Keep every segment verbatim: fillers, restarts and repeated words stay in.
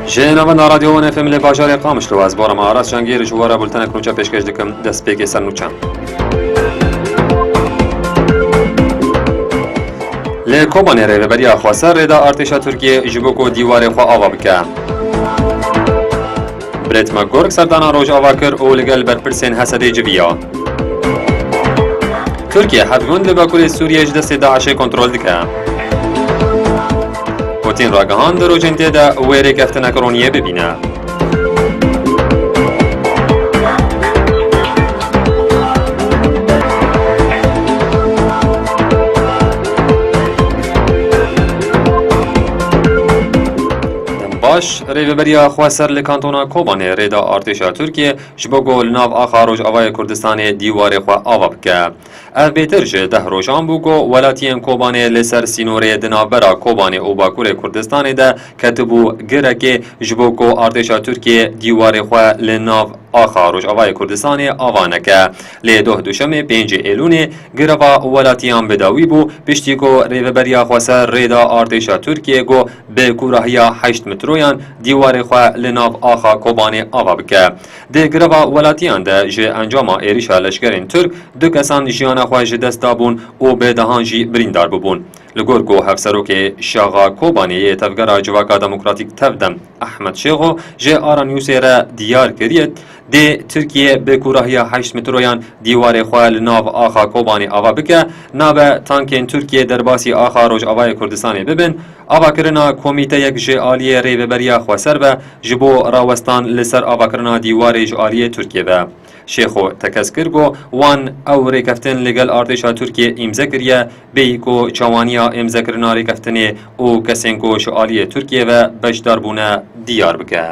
Ji navenda Radyo Wan F M li bajarê Qamişlo ez Boram Aras Cangîr ji we re bultenek nûçe pêşkêş dikim, destpêkê ser nûçe. Li Kobanê rêveberiya xweser rê da artêşa Tirkiyê ji bo ku dîwarê xwe ava bike. Brêt McGurk serdana Rojava kir û li gel berpirsên Hesedê civiya. Tirkiye heft gund li bakurê Sûriyê ji destê DAIŞê kontrol dike. Putin ragihand di rojên tê de wê rêkeftinek roniyê bibîne. Dem baş, rêveberiya xweser li kantona Kobanê rê da artêşa Tirkiye ji bo ku li nav axa Rojavayê Kurdistanê dîwarê xwe ava bike. Ev bêtir ji deh rojan bû ku welatiyên Kobanê li ser sînorê di navbera Kobanê û Bakurê Kurdistanê de ketibû girekê ji bo ku artêşa Tirkiyê dîwarê xwe li nav axa Rojavayê Kurdistanê ava neke. Lê doh duşemê pêncê Êlûnê gireva welatiyan bi dawî bû, piştî ku rêveberiya xweser rê da artêşa Tirkiyê ku bi kûrahiya heşt metroyan dîwarê xwe li nav axa Kobanê ava bike. Di gireva welatiyan de ji encama êrîşa leşkerên Tirk du kesan jiyana xwe ji dest dabûn û bi dehan jî birîndar bibûn. Li gor ku Hevserokê Şaxa Kobanê yê Tevgera Civaka Demokratîk, Tevdem, Ehmed Şêxo ji Ara Newsê re diyar kiriye, dê Tirkiye bi kûrahiya heşt metroyan dîwarê xwe li nav axa Kobanê ava bike, nabe tankên Tirkiye derbasî axa Rojavayê Kurdistanê bibin, avakirina komîteyek ji aliyê Rêveberiya Xweser ve ji bo rawestan li ser avakirina dîwarê ji aliyê Tirkiye ve. Şêxo tekez kir ku wan ew rêkeftin li gel artêşa Tirkiye îmze kiriye, bêyî ku çawaniya îmzekirina rêkeftinê û kesên ku ji aliyê Tirkiye ve beşdar bûne diyar bike.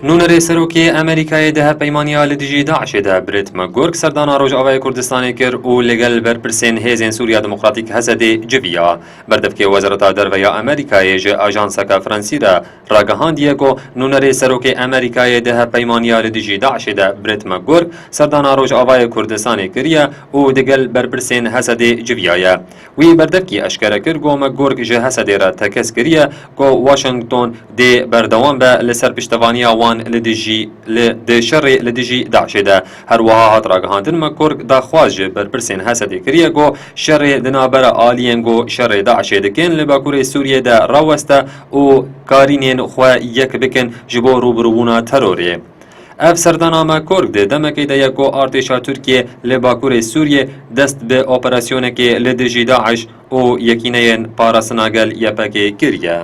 Nûnerê Serokê Amerîkayê di hevpeymaniya li dijî DAIŞê de Brett McGurk serdana Rojavayê Kurdistanê kir û li gel berpirsên Hêzên Sûriya Demokratîk, Hesedê, civiya. Berdevkê Wezareta Derve ya Amerîkayê ji ajanseke Fransî re ragihandiye ku nûnerê Serokê Amerîkayê di hevpeymaniya li dijî DAIŞê de Brett McGurk serdana Rojavayê Kurdistanê kiriye û digel berpirsên Hesedê civiyaye. Wî berdevkî eşkere kir ku McGurk ji Hesedê re tekez kiriye ku Washington dê berdewam be li ser piştevaniya wan li dijî, li, di şerê li dijî DAIŞê de. Her wiha hat ragihandin, McGurk daxwaz ji berpirsên Hesedê kiriye ku şerê di navbera aliyên ku şerê DAIŞê dikin li Bakurê Sûriyê de raweste û karînên xwe yek bikin ji bo rûbirûbûna terorê. Ev serdana McGurk di demekê de ye ku artêşa Tirkiye li Bakurê Sûriyê dest bi operasyonekê li dijî DAIŞ û yekîneyên parastina gel, Y P G, kiriye.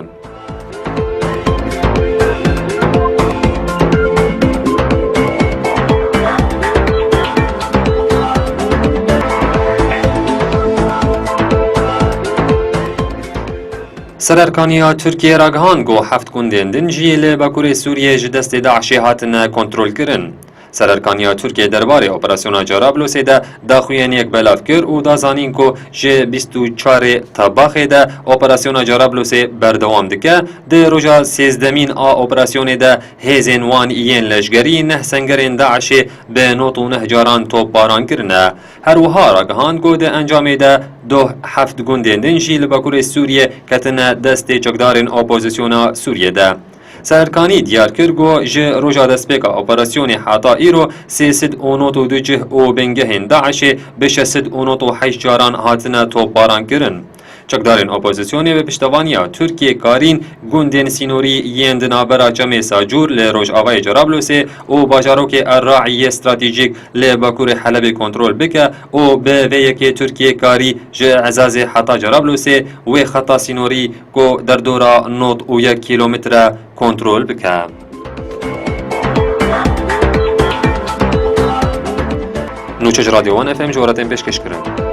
Sererkaniya Tirkiyê ragihand ku heft gundên din jî li Bakurê Sûriyê ji destê DAIŞê hatine kontrolkirin. Sererkaniya Tirkiyê derbarê operasyona Carablosê de daxuyaniyek belav kir û da zanîn ku ji bîst û çarê Tebaxê de operasyona Carablosê berdewam dike. Di roja sêzdemîn a operasyonê de hêzên wan yên leşgerî neh sengerên DAIŞê bi nod û neh caran topbaran kirine. Her wiha ragihand ku di encamê de doh heft gundên din jî li Bakurê Sûriyê ketine destê çekdarên opozisyona Sûriyê de. Serkanî diyar kir ku ji roja destpêka operasyonê heta îro sê sed û nod û du cih û bingehên DAIŞê bi şeş sed û nod û heşt caran hatine topbaran kirin. Çekdarên opozisyonê bi piştevaniya Tirkiyê karîn gundên sînorî yên di navbera çemê Sacûr li rojavayê Cerablûsê û bajarokê El Raî yê stratejîk li bakurê Helebê kontrol bike û bi vê yekê Tirkiye karî ji Ezazê heta Cerablûsê wê xeta sînorî ku derdora nod û yek kîlometre kontrol bike. Nûçe ji Radyo One F M ji we re tên pêşkêş kirin.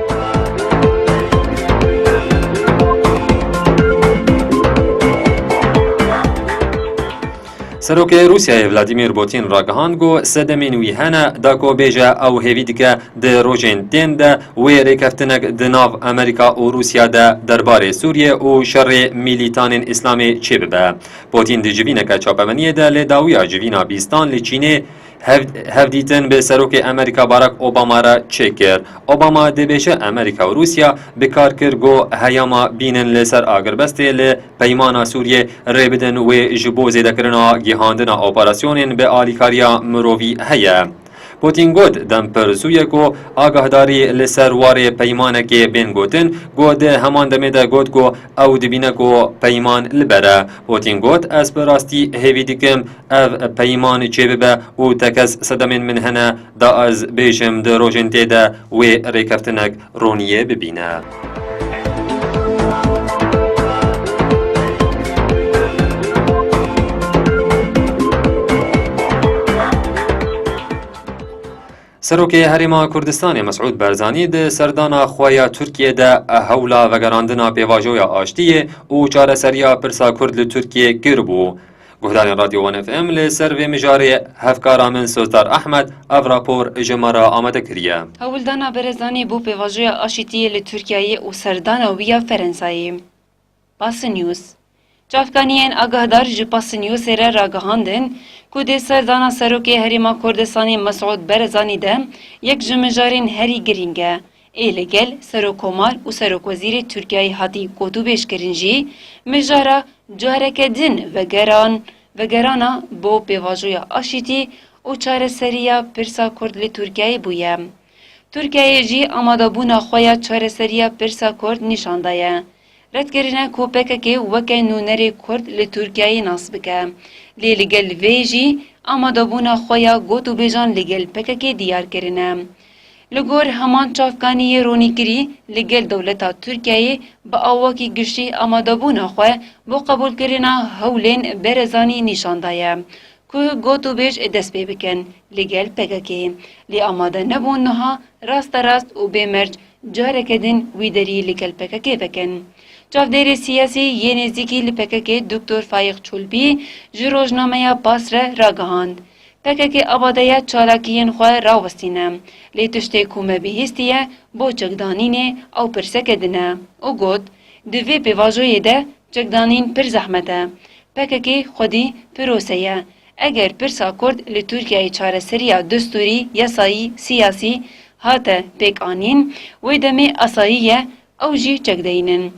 Serokê Rûsyayê Vladimir Putin ragihand ku sedemên wî hene, da ku bêje ew hêvî dike di rojên tên de wê rêkeftinek di nav Amerîka û Rûsya de derbarê Sûriyê û şerê mîlîtanên Îslamê çêbibe. Putin di civîneke çapemeniyê de li dawiya civîna bîstan li Çînê Hev-, hevdîtin bi Serokê Amerîka Barack Obama re çêkir. Obama dibêje Amerîka û Rûsya bi kar kir ku heyama bînin li ser agirbestê li peymana Sûriyê rê bidin wê ji bo zêdekirina gihandina operasyonên bi alîkariya mirovî heye. Putin got, dem pir zû ye ku agahdarî li ser warê peymanekê bên gotin, ku di heman demê de got ku ew dibîne ku peyman li ber e. Putin got, ez bi rastî hêvî dikim ev peyman çêbibe û tekez sedemên min hene da ez bêjim di rojên tê de wê rêkeftinek roniyê bibîne. Serokê Herêma Kurdistanê Mesûd Barzanî di serdana xwe ya Tirkiyê de hewla vegerandina pêvajoya aştiyê û çareseriya pirsa Kurd li Tirkiyê kiribû. Guhdarên Radyo One F M, li ser vê mijarê hevkara min Sozdar Ahmed ev rapor ji me re amade kiriye. Hewldana Barzanî bo pêvajoya aşîtiyê li Tirkiyeyê û serdana wî ya Ferensayê. Basnews. Çavkaniyên agahdar ji Basnewsê re ragihandin ku di serdana Serokê Herêma Kurdistanê Mesûd Barzanî de yek ji mijarên herî girîng e, ê li gel Serokkomar û Serokwezîrê Tirkiyeyê hatî gotûbêj kirin jî, mijara careke din vegeran-, vegerana bo pêvajoya aşîtî û çareseriya pirsa Kurd li Tirkiyeyê bûye. Tirkiyeyê jî amadebûna xwe ya çareseriya pirsa Kurd nîşan daye. Red kirine ku P K K weke nûnerê Kurd li Tirkiyeyê nas bike. Lê li gel vê jî amadebûna xwe ya gotûbêjan li gel P K K diyar kirine. Li gor heman çavkaniyê ronîkirî, li gel dewleta Tirkiyeyê bi awakî giştî amadebûna xwe bo qebûlkirina hewlên Barzanî nîşan daye ku gotûbêj dest pê bikin li gel P K K, lê amade nebûn niha rasterast û bêmerc careke din wî derî li gel P K K vekin. Çavdêrê siyasî yê nêzîkî li P K K Doktor Faîq Çolbî ji rojnameya Pas re ragihand, P K K amade ye çalakiyên xwe rawestîne, lê tiştê ku me bihîstiye bo çekdanînê ew pirseke din e û got, di vê pêvajoyê de çekdanîn pir zehmet e. P K K xwedî pirose ye. Eger pirsa Kurd li Tirkiyeyê çareseriya destûrî, yasayî, siyasî hate pêkanîn, wê demê asayî ye ew jî çekdeynin.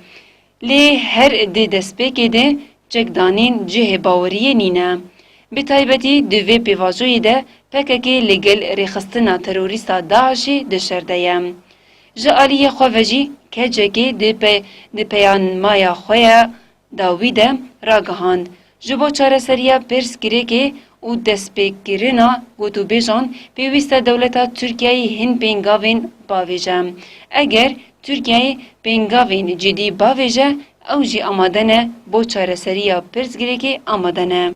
Lê her di destpêkê de çekdanîn cihê baweriyê nîne. Bi taybetî di vê pêvajoyê de P K K li gel rêxistina terorîsta DAIŞê di şer de ye. Ji aliyê xwe ve jî KCKê di pe-, di peyanmaya xwe ya dawî de ragihand, ji bo çareseriya pirsgirêkê û destpêkirina gotûbêjan pêwîst e dewleta Tirkiyeyê hin pêngavên bavêje. Eger Tirkiyeyê pêngavên cidî bavêje, ew jî amade ne bo çareseriya pirsgirêkê amade ne.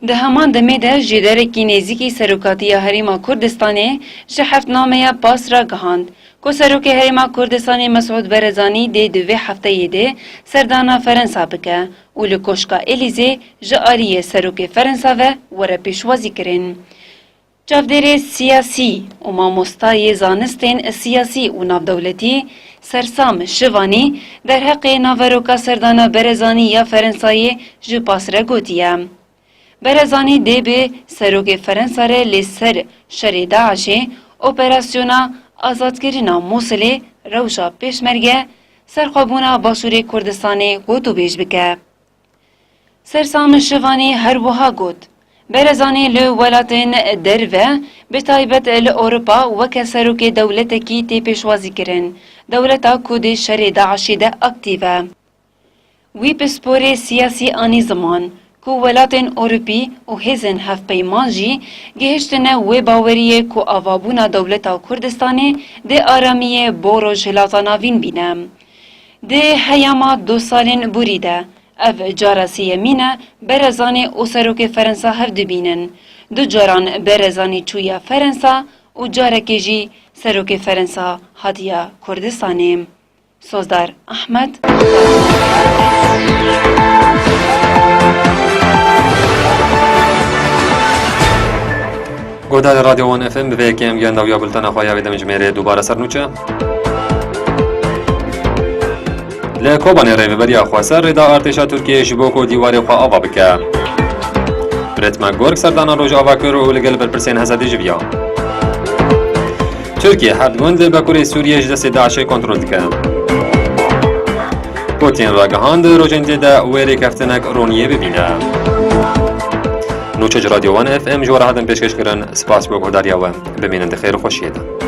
Di heman demê de jêderekî nêzîkî Serokatiya Herêma Kurdistanê ji heftnameya Pas ragihand ku Serokê Herêma Kurdistanê Mesûd Barzanî dê di vê hefteyê de serdana Ferensa bike û li Koşka Elîzê ji aliyê Serokê Ferensa ve were pêşwazîkirin. Çavdêrê siyasî û mamostayê zanistên siyasî û navdewletî Sersam Şivanî derheqê naveroka serdana Barzanî ya Ferensayê ji Pas re gotiye, Barzanî dê bi serokê Ferensa re li ser şerê DAIŞê, operasyona azadkirina Mûsilê, rewşa Pêşmerge, serxwebûna Başûrê Kurdistanê gotûbêj bike. Sersam Şivanî her wiha got, Barzanî li welatên derve, bi taybet li Ewropa weke serokê dewletekî tê pêşwazîkirin, dewleta ku di şerê DAIŞê de aktîf e. Wî pisporê siyasî anî ziman ku welatên Ewropî û hêzên hevpeyman jî gihiştine wê baweriyê ku avabûna dewleta Kurdistanê dê aramiyê bo Rojhilata Navîn bîne. Di heyama du salên borî de ev cara sêyemîn e Barzanî û Serokê Ferensa hev dibînin. Du caran Barzanî çûye Ferensa û carekê jî Serokê Ferensa hatiye Kurdistanê. Sozdar Ahmed. Guhdarê Radyo One F M, bi vê yekê em gihên dawiya bultena xwe ya vê demê ji mêrê dubare ser nûçe. Li Kobanê rêveberiya xweser rê da artêşa Tirkiyê ji bo ku dîwarê xwe ava bike. Brett McGurk serdana Rojava kir û li gel berpirsên hezadî ji viya. Tirkiye heft gund li bakurê Sûriyê ji destê DAIŞê kontrol dike. Putin ragihand, rojên dê de wê rêkeftinek roniyê bibîne. Nûçe ji Radyo One F M ji we re hatin pêşkêşkirin. Spas bo guhdariya we. Bimînin di xêr û xweşiyê de.